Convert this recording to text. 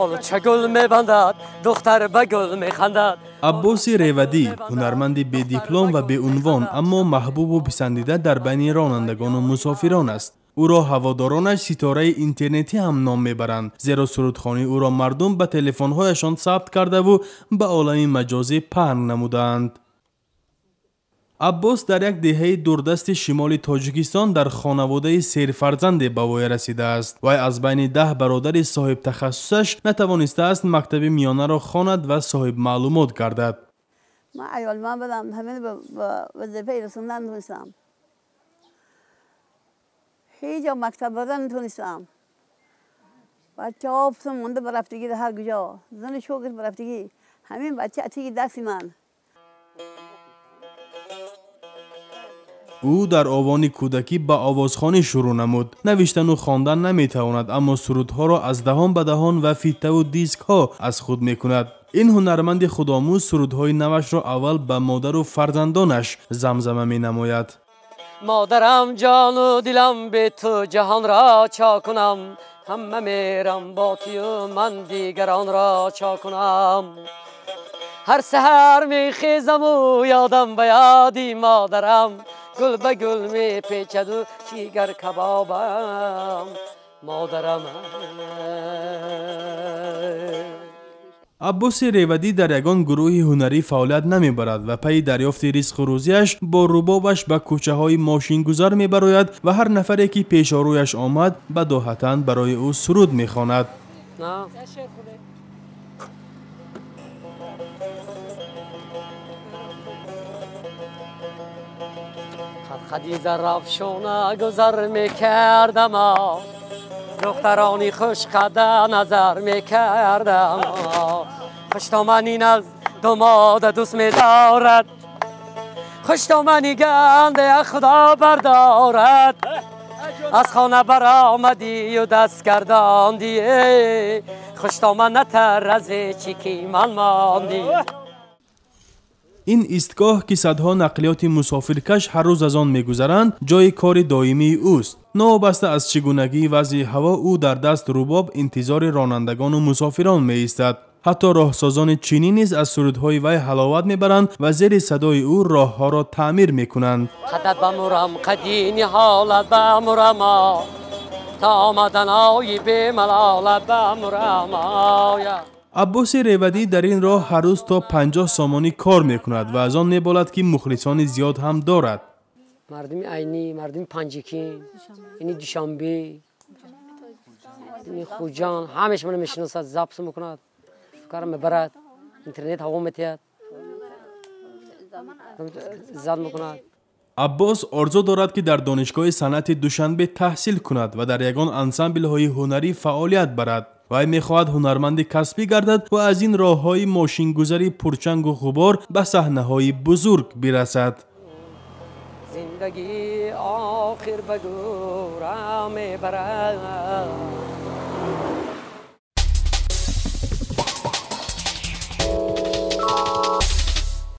Олуча гул мебандад, духтар ба гул механдад. Аббоси Ревадӣ ҳунарманди бедиплом ва беунвон, аммо маҳбубу писандида дар байни ронандагону мусофирон аст. Ӯро ҳаводоронаш ситораи интернетӣ ҳам ном мебаранд, зеро сурудхонии ӯро мардум ба телефонҳояшон сабт кардаву ба олами маҷозӣ паҳн намудаанд. Аббос дар як деҳаи дурдасти шимоли Тоҷикистон дар хонаводаи серфарзанде ба воя расидааст. Вай аз байни 10 бародари соҳибтахассусаш натавонистааст мактаби миёнаро хонад ва соҳибмаълумот гардад. Ман аёлман будам, ҳамин ба вазифаи расондан натонистам. Ҳеҷ ҷо мактаб бурдан натонистам. Бачаҳо пусм монда ба рафтагӣ дар ҳар куҷо. Зану шогирд ба рафтагӣ. Ҳамин бача атиги дасти ман. Ӯ дар овони кӯдакӣ ба овозхонӣ шурӯъ намуд. Навиштану хондан наметавонад, аммо сурудҳоро аз даҳон ба даҳон ва фиттаву дискҳо аз худ мекунад. Ин ҳунарманди худомӯз сурудҳои навашро аввал ба модару фарзандонаш замзама менамояд. Модарам ҷону дилам, бе ту ҷаҳонро чо кунам, ҳама мерам бо тую ман дигаронро чо кунам. Ҳар саҳар мехезаму ёдам ба ёди модарам, гул ба гул мепечаду чигар кабобам модарам. Аббоси Ревадӣ дар ягон гурӯҳи ҳунарӣ фаъолият намебарад ва пайи дарёфти ризқу рӯзиаш бо рубобаш ба кӯчаҳои мошингузар мебарояд ва ҳар нафаре ки пешорӯяш омад бадоҳатан барои ӯ суруд мехонад. Қади зарафшона гузар мекардам, духтарони хушқада назар мекардам. Хуштоманин аз думода дӯст медорад, хуштомани ганде худо бардорад. Аз хона баромадию даст гардондӣ, хуштоман натар аз чӣ ки ман мондӣ. Ин истгоҳ, ки садҳо нақлиёти мусофиркаш ҳар рӯз аз он мегузаранд, ҷойи кори доимии ӯст. Новобаста аз чӣ гунагии вазъи ҳаво, ӯ дар даст рубоб интизори ронандагону мусофирон меистад. Ҳатто роҳсозони чинӣ низ аз сурудҳои вай ҳаловат мебаранд ва зери садои ӯ роҳҳоро таъмир мекунанд. Қадат бамурам, қади ниҳолат бамурам, то омаданои бемалолат бамурам. Аббоси Ревадӣ дар ин роҳ ҳар рӯз то 50 сомонӣ кор мекунад ва аз он меболад, ки мухлисони зиёд ҳам дорад. Мардуми Айнӣ, мардуми Панҷакент, ини Душанбе, ини Хуҷанд ҳамааш маро мешиносад, запис мекунад, кара мебарад, интернет ҳаво метиҳад, зад мекунад. Аббос орзу дорад, ки дар Донишгоҳи санъати Душанбе таҳсил кунад ва дар ягон ансамблҳои ҳунарӣ фаъолият барад. Вай мехоҳад ҳунарманди касбӣ гардад ва аз ин роҳҳои мошингузари пурчангу ғубор ба саҳнаҳои бузург бирасад. Зиндагӣ охир ба гӯра мебарад.